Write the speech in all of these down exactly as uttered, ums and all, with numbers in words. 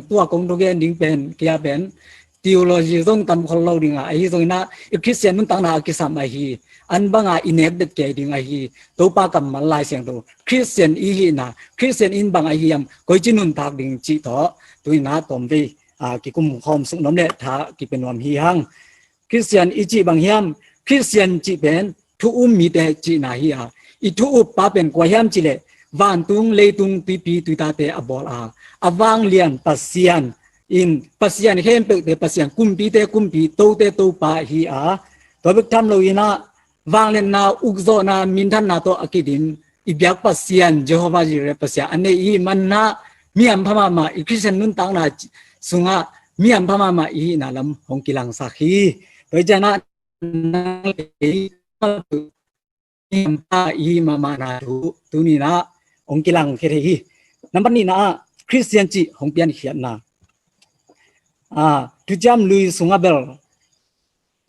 tua kong thugen ding pen, kia pen theology zong tam khol lo ding a, ahi zongin ah i Khristian nuntakna a kisam ahi, an banga i nek det kei ding ahi, Topa kammal Lai Siangtho, Khristian i hihna, Khristian in bang ahi hiam, koici nuntak ding cih tawh tu-in ah tawmvei a kikum khawm suk nuam le tha kipia nuam hi hang. Khristian i cih bang hiam, Khristian cih pen thu um mite cihna hi a, i thu up pa pen kua hiam cih leh vantung leitung tuipi tuitate a bawl a, a vanglian Pasian in, Pasian khempeuhte Pasian, kumpite kumpi, tote Topa hi a, tua bek tham loin ah vangliatna, ukzawhna, minthanna tawh a kidim i biak Pasian, Jehovah Jireh Pasian a nei i hih manin ah mi hampha mahmah, i Khristian nuntakna sungah mi hampha mahmah i hihna lam hong kilangsak hi. Tua hi ciangin ah nang le kei mi hampha i hih mahmahna thu tuni-in ah hong kilangkhia thei hi. Nambat nihna ah Khristian cih hong piankhiatna. Ah, Thuciam Lui sungah bel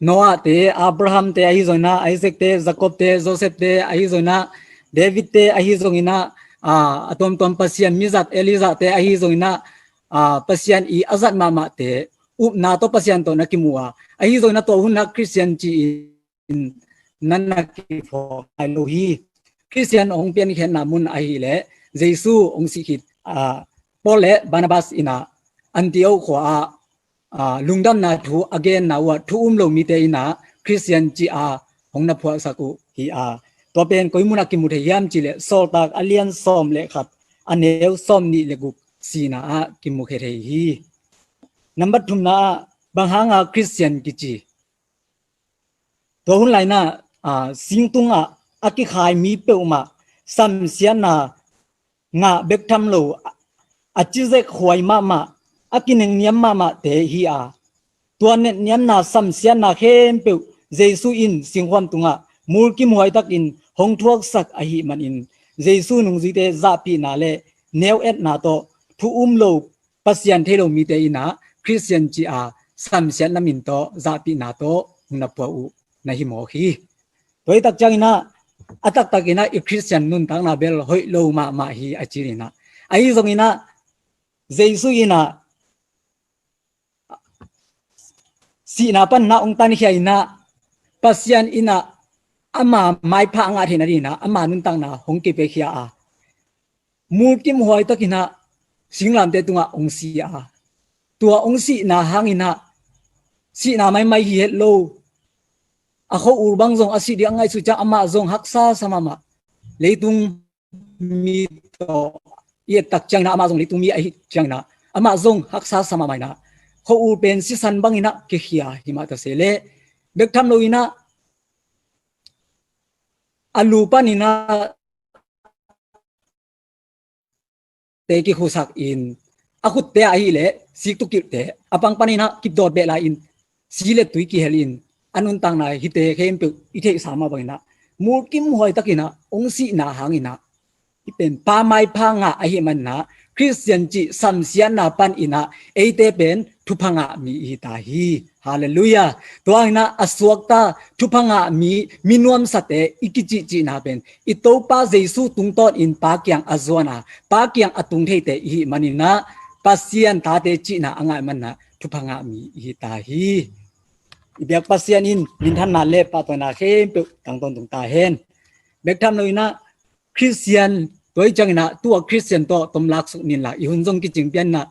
Noah te, Abraham te, ahi zongin ah Isaac te, Jacob te, Joseph te, ahi zongin ah David te, ahi zongin ah, ah, a tuamtuam Pasian mizat Elijah te, ahi zongin ah, ah, Pasian i a zat mahmahte upna tawh Pasian tawh na kimu a, ahi zongin ah tua hun ah Khristian ci-in nan na kiphawk nai lo hi. Khristian hong piankhiatna mun ahih leh Jesu hong sih khit, ah, Paul le Barnabas in ah Antioch khua ah, ah, lungdamna thu a genna uh ah thu um lo mite in ah Khristian ci-a hong na phuahsak uh hi a, tua pen koi mun ah kimu thei hiam cih leh Sawltak a lian sawm le khat, a neu sawm nih le guk sihna ah kimukhia thei hi. Nambat thumna ah bang hanga Khristian kici? Tua hun lai-in ah, ah, singtungah a kikhai mi peuhmah samsiatna ngah bek tham lo, a cizek huai mahmah, a kinengniam mahmahte hi a, tua netniamna samsiatna khempeuh Jesu in singkhuam tungah mulkimhuai takin hong thuaksak ahih manin Jesu nungzuite zahpihna le neu-etna tawh thu um lo, Pasian thei lo mite in ah Khristian ci-a samsiatna min tawh zahpihna tawh hong na phuah uh na hi mawk hi. Tua hi tak ciangin ah a taktakin ah i Khristian nuntakna bel hoih lo mahmah hi a ci-in ah, ahi zongin ah Jesu in ah sihna panin ah hong tankhia in ah, Pasian in ah ama maipha a ngah theihna dingin ah ama nuntakna hong kipiakhia a, mulkimhuai takin ah singlamteh tungah hong si a, tua hong sihna hangin ah sihna maimai hi het lo, a khua-ul bang zong a sih ding a ngaihsut ciang amah zong haksa sa mahmah. Leitung mi tawh i et tak ciangin ah amah zong leitung mi ahih ciangin ah amah zong haksa sa mahmah in ah, khua-ul pen sisan bangin ah kikhia hi mah ta se leh, bek tham loin ah a lu panin ah te kikhusak in, a khutte ahih leh siktuk kilhte, a pang panin ah kipdawt behlai in, si le tui kihel in, a nuntakna hite khempeuh i theihsa mah bangin ah mulkimhuai takin ah hong sihna hangin ah, hih pen pa maipha ngah ahih manin ah Khristian cih samsiatna panin ah eite pen thupha ngah mi i hi ta hi. Halleluiah. Tua hangin ah a suakta, thupha ngah mi, mi nuamsate i kicihcihna pen i Topa Jesu tungtawnin Pa kiang a zuan a, Pa kiang a tung theite i hih manin ah Pasian tate cihna a ngah ahih manin ah thupha ngah mi i hi ta hi. I biak Pasian in minthanna le pahtawina khempeuh tang tawntung ta hen. Bek tham loin ah Khristian, tua hi ciangin ah tua Khristian tawh tom lak suk ni in la, i hun zong kicing pian in ah,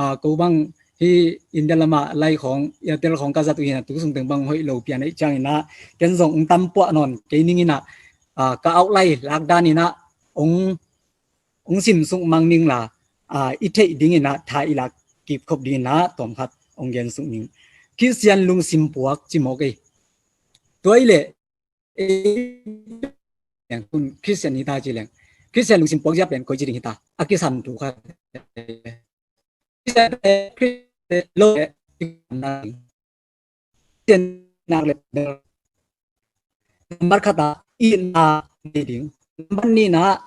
ah, ko bang hih India lamah lai khawng, Airtel khawng ka zat uh hi in ah, tu sung teng bang hoih lo pian ahih ciangin ah ken zong hong tam puah nawn kei ning in ah, ah, ka outline lak dan in ah hong, hong sim suk mang ning la, ah, i theih dingin ah tha i lak kip khop dingin ah tawmkhat hong gen suk ning. Khristian lungsim puak ci mawk ei. Tua hi leh, eh, Khristian hi ta ci leng, Khristian lungsim puak zia pen koici ding hi ta? A kisam thu khat. Khristian pen Khristian lo le, Khristian nak le, nambat khat ah itna nei ding. Nambat nihna ah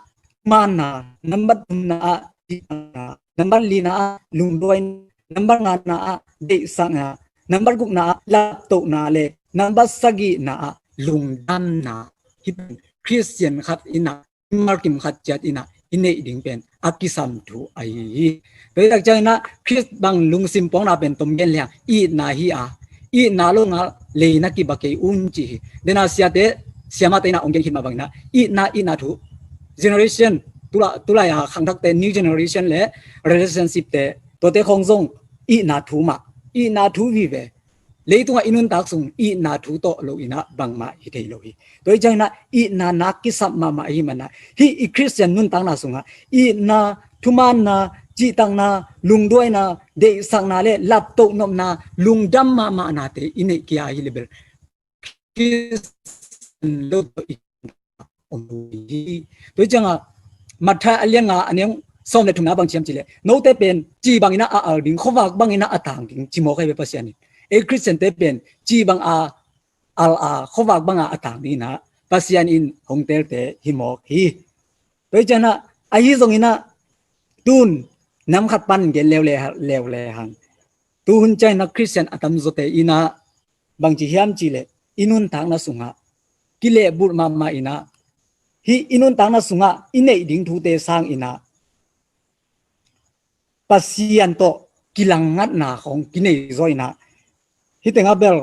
manna, nambat thumna ah itna, nambat lina ah lungduaina, nambat ngana ah deihsakna, nambat gukna ah laptohna le nambat sagihna ah lungdamna. Hih pen Khristian khat in ah, mimal kim khat ciat in ah i neih ding pen a kisam thu ahi hi. Tua hi tak ciangin ah Khrist bang lungsim puakna pen tom gen liang itna hi a, itna lo ngah lei na kiba kei un ci hi. Dena siate siamate in ah ong gen khit mah bangin ah itna, itna thu generation, tulai, tulai a khangthakte new generation le relationship te, tuate khong zong itna thu mah, itna thu vive. Leitungah i nuntak sung itna thu tawh lo in ah bangmah hi thei lo hi. Tua hi ciangin ah itna nak kisap mahmah ahi man ah hih i Khristian nuntakna sungah itna, thumaanna, cihtakna, lungduaina, deihsakna le laptoh nopna, lungdam mahmahnate i neih kia hi le bel Khristian lo tawh i om hi. Tua hi ciangah Matthai a lian nga a neu sawm le thumna bang ci hiam cih leh, note pen ci bangin ah a al ding, khuavak bangin ah a tang ding ci mawk hi ve Pasian in. Ei Khristiante pen ci bang a al a, khuavak bang a a tang dingin ah Pasian in hong teelte hi mawk hi. Tua hi ciangin ah ahi zongin ah tun nam khat pan gen leuleu, leuleu hang. Tuhun ciangin ah Khristian a tamzawte in ah bang ci hiam cih leh i nuntakna sungah kilehbulh mahmah in ah hih i nuntakna sungah i neih ding thute sangin ah Pasian tawh kilangngatna khong kinei zaw in ah, hih tengah bel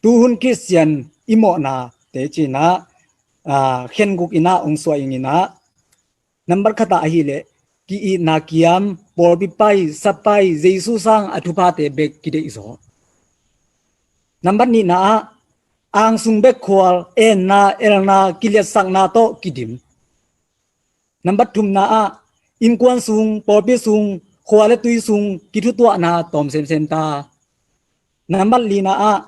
tuhun Khristian i mawhnate ci in ah, aa, khen guk in ah ong suah ing in ah, nambat khat ah ahih leh ki-itna kiam, pawlpi pai, sa pai, Jesu sang a thuphate bek kideih zaw. Nambat nihna ah angsung bek khual, enna, elna, kiliatsakna tawh kidim. Nambat thumna ah innkuan sung, pawlpi sung, khua le tui sung kithutuahna tawm semsem ta. Nambat lina ah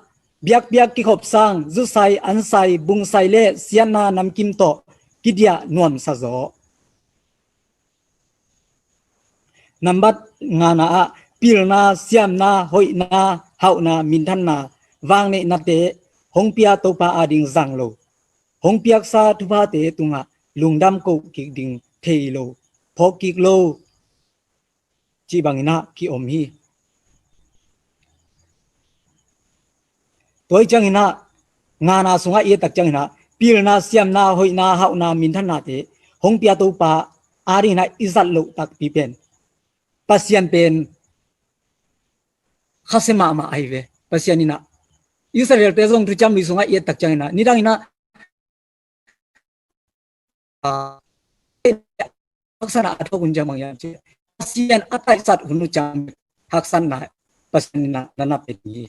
biakpiak kikhop sang, zusai, ansai, bungsai le siatna namkim tawh kidiah nuamsa zaw. Nambat ngana ah pilna, siamna, hoihna, hauhna, minthana, vangneihnate hong pia Topa ading zang lo, hong piaksa thuphate tungah lungdam koh kik ding thei lo, phawk kik lo cih bangin ah ki-om hi. Tua hi ciangin ah ngana sungah i et tak ciangin ah pilna, siamna, hoihna, hauhna, minthanate hong pia Topa adingin ah i zat loh takpi pen Pasian pen khasia mahmah ahi ve. Pasian in ah Israelte zong thuciam lui sungah i et tak ciangin ah nidangin ah haksatna a thuak hun ciang bang hiam cih leh Pasian a taisat hun uh ciang haksatna Pasian in ah na na pia ding hi.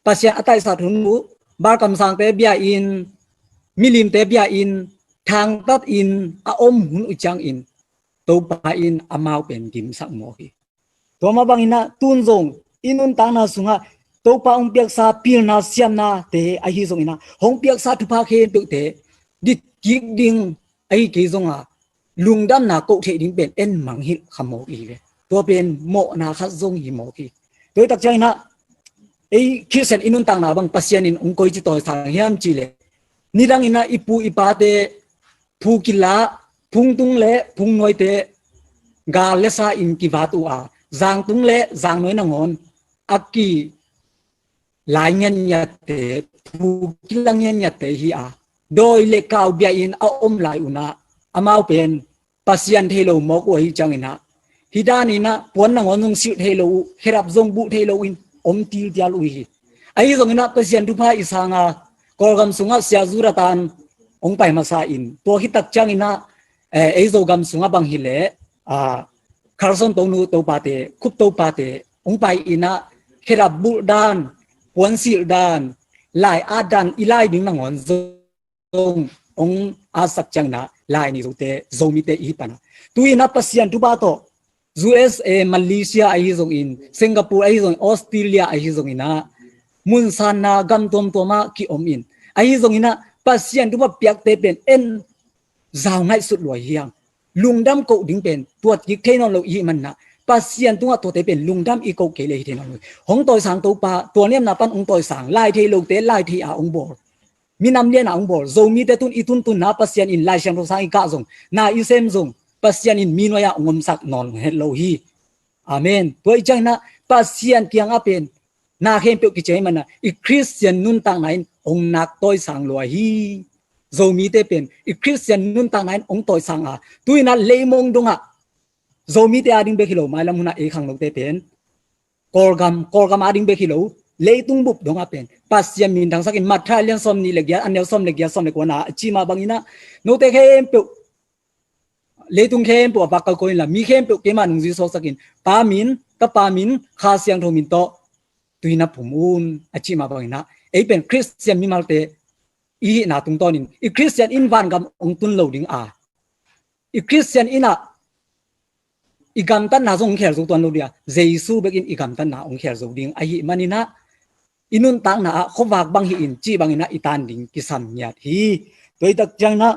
Pasian a taisat hun uh Baal kamsangte bia in, milimte bia in, thangtat in a om hun uh ciangin Topa in amau pen dimsak mawk hi. Tua mah bangin ah tun zong i nuntakna sungah Topa hong piaksa pilna, siamnate ahi zongin ah hong piaksa thupha khempeuhte dit kik ding ahi kei zongah lungdamna koh theih ding pen en mangngilh kha mawk i hi ve. Tua pen mawhna khat zong hi mawk hi. Tua hi tak ciangin ah ei Khristian i nuntakna bang Pasian in hong koici tawisang hiam cih leh nidangin ah i pu i pate phu kila, phungtung le phungnuaite gal le sa in kivat uh a, zangtung le zangnuai nangawn a ki lai ngiatngiatte, phu kila ngiatngiatte hi a, dawi le kau bia in a om lai un ah amau pen Pasian thei lo mawk uh ahi ciangin ah hih dan in ah puan nangawn zong silh thei lo uh, khedap zong buh thei lo in om tiltial uh hi. Ahi zongin ah Pasian thupha i sang a, Kawlgam sungah Sia Zu Ra Tan hong pai masa in, tua khit tak ciangin ah, eh, ei Zogam sungah bang hi leh, ah, Carson Tonu topate, Khup topate hong pai in ah khedap bulh dan, puan silh dan, lai at dan, i lai ding nangawn zong hong atsak ciangin ah Laini Zote, Zomite i hi pan a, tu-in ah Pasian thupha tawh U S A, Malaysia ahi zongin, Singapore ahi zongin, Australia ahi zongin ah mun sanna gam tuamtuam ah ki-om in, ahi zongin ah Pasian thupha piakte pen en zau ngaihsut lua hi hang. Lungdam koh ding pen tuat kik thei nawn lo i hih manin ah Pasian tungah tuate pen lungdam i koh kei leh hi thei nawn lo hi. Hong tawisang Topa, tualniamna pan hong tawisang, lai thei lote lai thei a hong bawl, minam lian a hong bawl, Zomite tun i tuntunna Pasian in Lai Siangtho sang i kah zong, na i sem zong Pasian in mi nuai ah hong omsak nawn het lo hi. Amen. Tua i ciangin ah Pasian kiangah pen na khempeuh kician ahih manin ah i Khristian nuntakna in hong nak tawisang lua hi. Zomite pen i Khristian nuntakna in hong tawisang a, tu-in ah leimong dongah Zomite ading bek hi lo, mailam hunah ei khangnote pen Kawlgam, Kawlgam ading bek hi lo, leitung bup dongah pen Pasian minthangsakin Matthai a lian sawm nih le giat, a neu sawm le giat, sawm le kuana a cih mah banginah note khempeuh, leitung khempeuh a vak kalkawh inla mi khempeuh keima nungzui suaksakin Pa min, Tapa min, Kha Siangtho min tawh tui na phum un a cih mah banginah ei pen Khristian mimalte i hihna tungtawnin i Khristian inn vangam hong tun lo ding a, i Khristian innah i gamtatna zong hong khel zo tuan lo ding a, Jesu bekin i gamtatna hong khel zo ding ahih maninah i nuntakna ah khuavak bang hi in cih banginah i tan ding kisam ngiat hi. Tua hi tak cianginah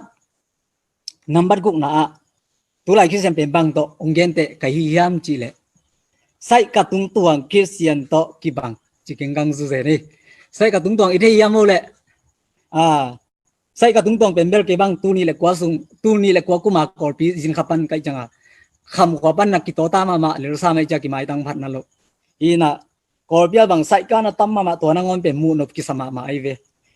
nambat gukna ah tulai Khristian pen bang tawh hong genteh ka hi hiam cihleh, saih ka tungtuang Khristian tawh kibang ci kinggang zuzen hi. Saih ka tungtuang i thei hiam uh leh, a, saih ka tungtuang pen bel kei bang tul nih le kua sung, tul nih le kua kuma Kawlpi zin kha pan kaih cianga Kham khua pan na kitawta mahmah lelsa mai cia kimaitang phatna loh. Inah Kawlpi ah bang saih ka na tam mahmah tua nangawn pen muhnop kisa mahmah ahi ve.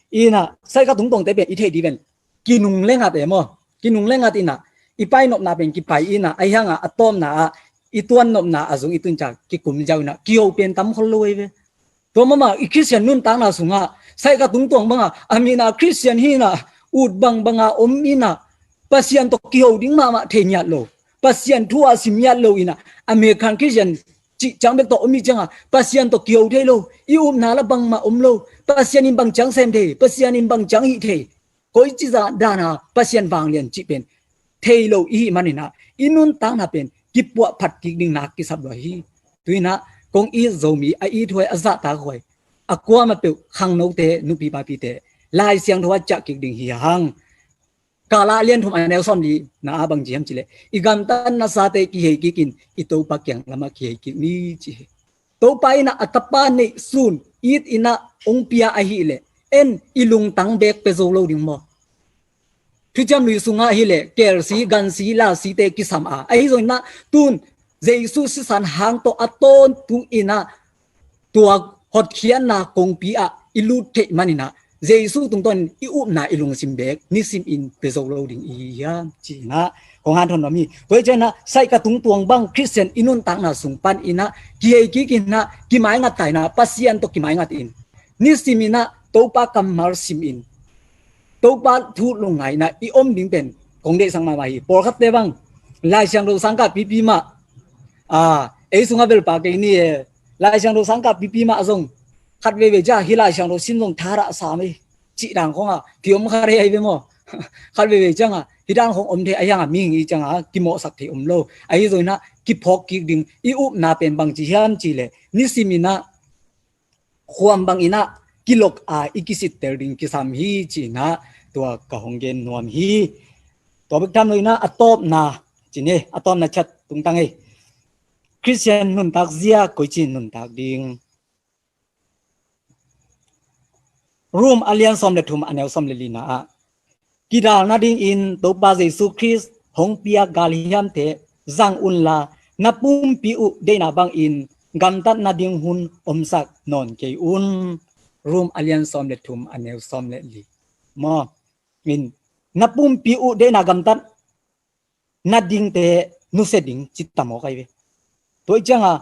Inah saih ka tungtuangte pen i theih dih pen kinung le ngat e maw? Kinung le ngat inah i painopna pen kipai inah ahi hangah a tawpna ah i tuannopna a zung i tun cia kikum ziau inah kiho pen tam khol lo ahi ve. Tua mahmah i Khristian nuntakna sungah saih ka tungtuang bangah a minah Khristian hinah ut bangbanga om inah Pasian tawh kiho ding mahmah thei ngiat lo, Pasian thu ah sim ngiat lo inah American Khristian cih ciang bek tawh om i cianga Pasian tawh kiho thei lo, i upna la bangmah om lo, Pasian in bang ciang sem thei, Pasian in bang ciang hih thei, koici zah dana Pasian vanglian cih pen thei lo i hih maninah i nuntakna pen kipuah phat kik ding nak kisap lua hi. Tuinah kong it Zomi a ithuai a zahtakhuai a kuamah peuh khangnote nupi papite Lai Siangtho a ciah kik ding hi hang. Kala lianthum a neu sawm li na a bang ci hiam cileh i gamtatna sate kihei kikin i Topa kiang lamah kihei kik ni ci hi. Topa inah a tapa neih sun it inah hong pia ahileh en i lungtang bek pia zo lo ding maw? Thuciam lui sungah hileh kelsi, gansi, lalsite kisam a ahi zong inah tun Jesu sisan hang tawh a tawntung inah tua hotkhiatna kongpi ah i lut theih maninah Jesu tungtawn i upna i lungsim bek nisim in pia zo lo ding i hi hiam cinah kong hanthawn nuam hi. Tua hi cianah saih ka tungtuang bang Khristian i nuntakna sung pan inah kihei kik inah kimaingat ta inah Pasian tawh kimaingat in nisim inah Topa kammal sim in Topa thu lungngai inah i om ding pen kong deihsak mahmah hi. Pawlkhatte bang Lai Siangtho sangkah pipi mah, a, ei sungah velpa kei ni e, Lai Siangtho sangkah pipi mah zong khat veivei ciah hi Lai Siangtho sim zong thadah sam ei cih dan khongah ki om kha rei ahi ve maw? Khat veivei ciangah hi dan khong om thei ahi hangah mihing i ciangah kimawhsak thei om lo ahi zong inah kiphawk kik ding i upna pen bang ci hiam cileh nisim inah khuam bang inah kilok a i kisittel ding kisam hi cinah tua ka hong gen nuam hi. Tua bek tham lo inah a tawpna cine a tawpna chat tungtang ei Khristian nuntak zia koici nuntak ding. Rom a lian sawm le thum a neu sawm le lina ah kidal nadingin Topa Jesu Khrist hong piak galhiamte zang unla na pumpi uh deihna bangin gamtat nading hun omsak nawn kei un. Rom a lian sawm le thum a neu sawm le li maw? In na pumpi uh deihna gamtat nadingte nusia ding cita mawk ahi ve. Tua i cianga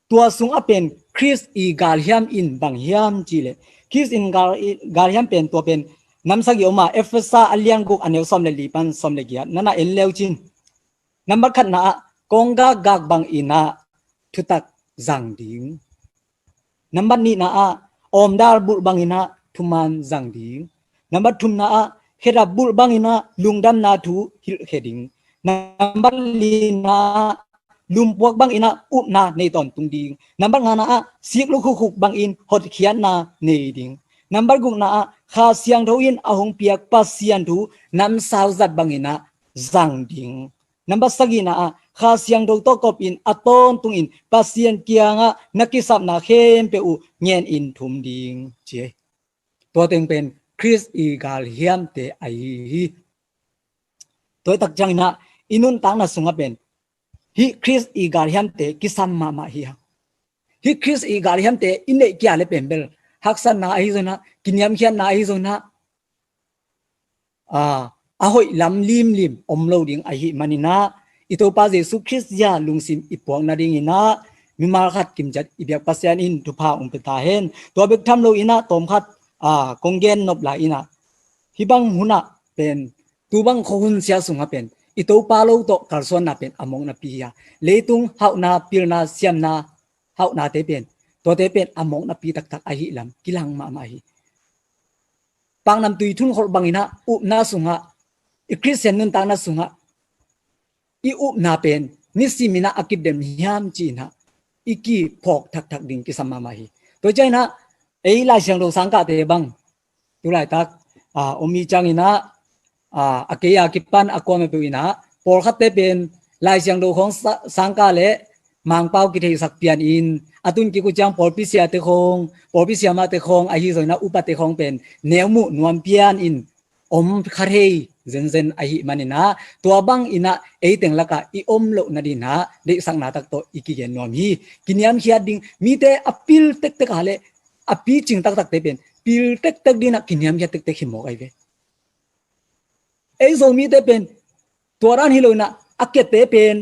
tua sungah pen Khrist i galhiam in bang hiam cileh Khrist in gal, galhiam pen tua pen namsagi oma Efesa a lian guk a neu sawm le li pan sawm le giat nana en leu cin. Nambat khatna ah kong gakgak bang inah thutak zang ding. Nambat nihna ah awmdal bulh bang inah thuman zang ding. Nambat thumna ah khedap bulh bang inah lungdamna thu hilhkhia ding. Nambat lina ah lumpuak bang inah upna nei tawntung ding. Nambat ngana ah sik lukhukhuk bangin hotkhiatna nei ding. Nambat gukna ah Kha Siangtho in a hong piak Pasian thu namsau zat bang inah zang ding. Nambat sagihna ah Kha Siangtho tawh kop in a tawntungin Pasian kiangah na kisapna khempeuh uh ngen in thum ding ci hi. Tua teng pen Khrist i galhiamte ahi hi. Tua i tak cianginah i nuntakna sungah pen hih Khrist i galhiamte kisam mahmah hi hang. Hih Khrist i galhiamte i neih kia le pen bel haksatna ahi zonah kiniamkhiatna ahi zonah a hoih lam limlim om lo ding ahi maninah i Topa Jesu Khrist zia lungsim i puak nadingin ah mimal khat kimciat i biak Pasian in thupha hong pia ta hen. Tua bek tham lo in ah tawm khat, aa, kong gen nop lai in ah, hih bang hun ah pen, tu bang khuahun sia sungah pen i Topa lo tawh kalsuanna pen a mawknapi hi a, leitung hauhna, pilna, siamna, hauhnate pen, tuate pen a mawknapi taktak ahih lam kilang mahmah hi. Paknamtui thunkholh bangin ah upna sungah, i Khristian nuntakna sungah i upna pen nisimin ah a kidem hiam ci-in ah i kiphawk thakthak ding kisam mahmah hi. Tua ciangin ah ei Lai Siangtho sangkahte bang, tu laitak, aa, om i ciangin ah, aa, a kei a kipan a kuamah peuh in ah, pawlkhatte pen Lai Siangtho khawng sa-, sangkah le Mangpau kitheihsak pianin, a tun kik uh ciang pawlpi siate khawng, pawlpi siamahte khawng, ahi zongin ah upate khawng pen neu muh nuam pianin om kha thei zenzen ahih manin ah, tua bangin ah ei teng lakah i om loh nadingin ah deihsakna tak tawh i kigen nuam hi. Kiniamkhiat ding, mite a pil tektek a le a picing taktakte pen pil tektek dingin ah kiniamkhiat tektek hi mawk ahi ve. Ei Zomite pen tua dan hi lo in ah, a kiatte pen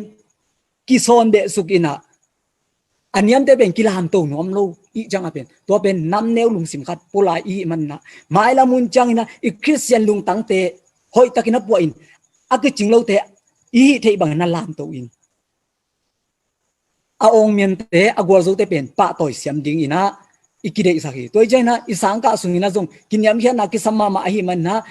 kisawn behsuk in ah, a niamte pen kilamto nuam lo i ciangah pen, tua pen namneu lungsim khat pua lai i hih manin ah, mailam hun ciangin ah i Khristian lungtangte hoihtakin a puahin, a kicing lote i hih theih bangin ah lamto in, a awngmiante, a gualzote pen pahtawi siam dingin ah i kideihsak hi. Tua i ciangin ah i sangkah sungin ah zong kiniamkhiatna kisam mahmah ahih manin ah,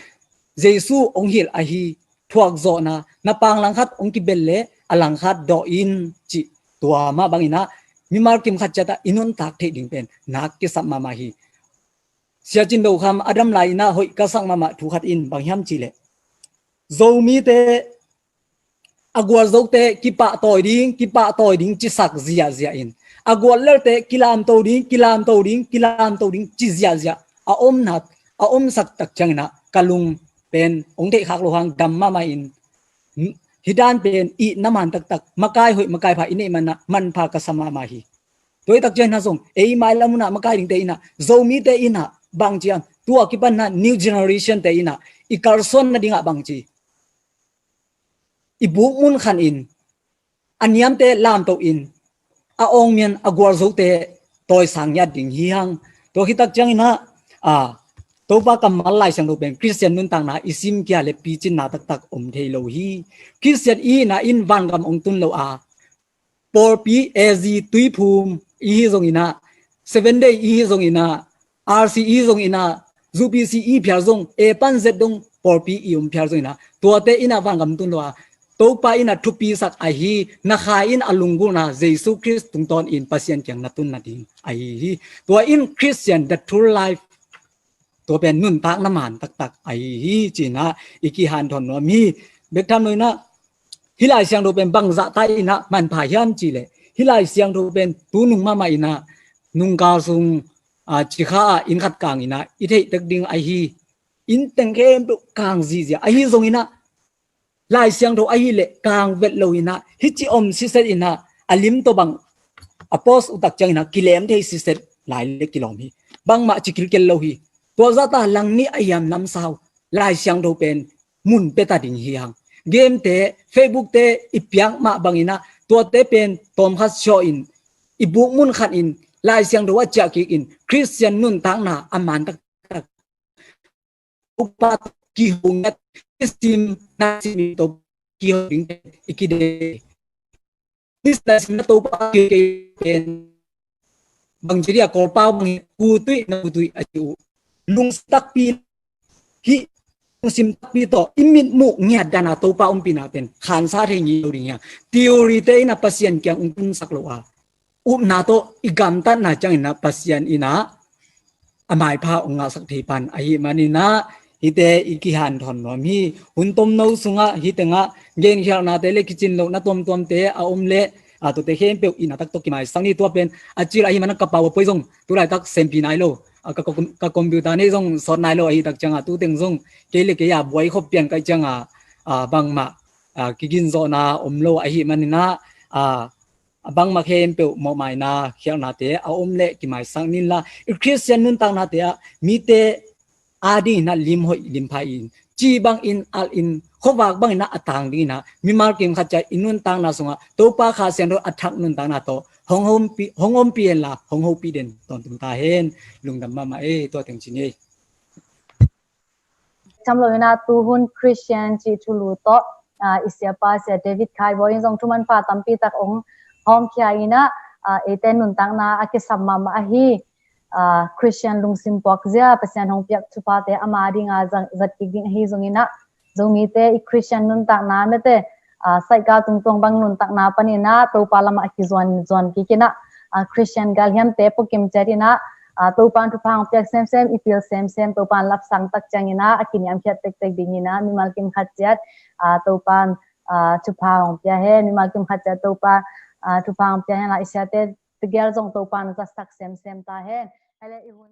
Jesu hong hilh ahi thuakzawhna, na pang langkhat hong kibel le a langkhat dawh in cih, tua mah bangin ah mimal kim khat ciat ah i nuntak theih ding pen nak kisam mahmah hi. Sia Cin Do Kham a dam lai in ah hoih ka sak mahmah thu khat in bang hiam cih leh, Zomite a gualzote kipahtawi ding, kipahtawi ding cisak ziahziah in, a guallelte kilamto ding, kilamto ding, kilamto ding ci ziahziah a omna, a omsak tak ciangin ah ka lung pen hong theihkhak loh hang dam mahmah in, hih dan pen i na man taktak, makai hoih makai pha i neih manin ah manpha ka sa mahmah hi. Tua i tak ciangin ah zong ei mailam hun ah makai dingte in ah, Zomite in ah bangci hiam, tua kipan ah new generation te in ah i kalsuan nadingah bangci, i buk mun khan in, a niamte lamto in, a awngmian a gualzote tawisang ngiat ding hi hang. Tua khit tak ciangin ah, a, Topa kammal Lai Siangtho pen Khristian nuntakna i sim kia le picinna taktak om thei lo hi. Khristian i hihna in vangam hong tun lo a, pawlpi, A Z, Tuiphum i hi zongin ah, Seven Day i hi zongin ah, R C i hi zongin ah, U P C i phial zong, A pan Z dong pawlpi i om phial zongin ah, tuate in ah vangam tun lo a, Topa in ah thupisak ahi, na kha in a lunggulhna Jesu Khrist tungtawnin Pasian kiang na tun nading ahi hi. Tua in Khristian, the true life, tua pen nuntakna man taktak ahi hi ci-in ah i kihanthawn nuam hi. Bek tham lo in ah, hih Lai Siangtho pen bangzah ta in ah manpha hiam cih leh, hih Lai Siangtho pen tu nung mahmah in ah, nungkal sung, a, cikha ah inn khat kang in ah i theih tek ding ahi, inn teng khempeuh kang zihziah ahi zongin ah, Lai Siangtho ahih leh kang vet lo in ah, hih ci om siset in ah, a lim tawh bang a post uh tak ciangin ah kilem thei siset lai le kilawm hi. Bangmah ci kilkel lo hi. Tua zahta langnih a hiam namsau Lai Siangtho pen mun pia ta ding hi hang. Game te, Facebook te i piak mah bangin ah, tuate pen tawmkhat siaw in, i buk mun khat in Lai Siangtho a ciah kik in, Khristian nuntakna a man taktak, Topa kiho ngiat, i sim na sim in Topa kiho ding i kide. Ni sim na sim na Topa kiho kei pen, bang ci dia, Kawlpau bang hi, kutui na kutui a ci uh. Lungsim takpi, hih lungsim takpi tawh i mitmuh ngiat dan a Topa ompihna pen khansa thei ngei lo ding hi a, theory te in ah Pasian kiang hong tunsak lo a, upna tawh i gamtatna ciangin ah Pasian in ah a maipha hong ngahsak thei pan ahih manin ah, hihte i kihanthawn nuam hi. Hun tomno sungah hih tengah genkhialhnate le kicin lohna tuamtuamte a om leh, a, tuate khempeuh i na tak tawh kimaisak ni. Tua pen a cil ahih manin ah ka pau a poi zong tu laitak sempi nai lo, a, ka, ka, ka computer nei zong sawt nai lo ahih tak ciangah, tu teng zong kei le kei a buai khop pian ka hih ciangah, a, bangmah, a, kiginzawhna om lo ahih manin ah, a, a bangmah khempeuh mawhmaina khialhnate a om leh kimaisak ni inla, i Khristian nuntaknate ah mite adingin ah limhoih limpha in, ci bangin alh in, khuavak bangin ah a tang dingin ah mimal kim khat ciat i nuntakna sungah Topa Kha Siangtho a thak nuntakna tawh hong ompih, hong ompih henla hong hopih den tawntung ta hen. Lungdam mahmah ei. Tua teng ci ni ei. Tham lo in ah tuhun Christian cih thulu tawh, ah, i siapa Sia David Khai Bawi in zong thu manpha tampi tak hong hawmkhia in ah, ah, eite nuntakna a kisam mahmah ahi, ah, Christian lungsim puakzia Pasian hong piak thuphate ama dinga zat, zat kik ding ahi zongin ah Zomite i Christian nuntakna mete, ah, saikau tungtuang bang nuntakna panin ah Topa lamah a kizuan zuan kik in ah, ah, Christian galhiamte puakim ciat in ah, ah, Topa in thupha hong piak semsem, i pil semsem Topa in lapsang tak ciangin ah a kiniamkhiat tektek dingin ah mimal kim khat ciat, ah, Topa in, ah, thupha hong pia hen. Mimal kim khat ciat Topa, ah, thupha hong pia hen la i siate tegel zong Topa in zatsak semsem ta hen. Hale i hun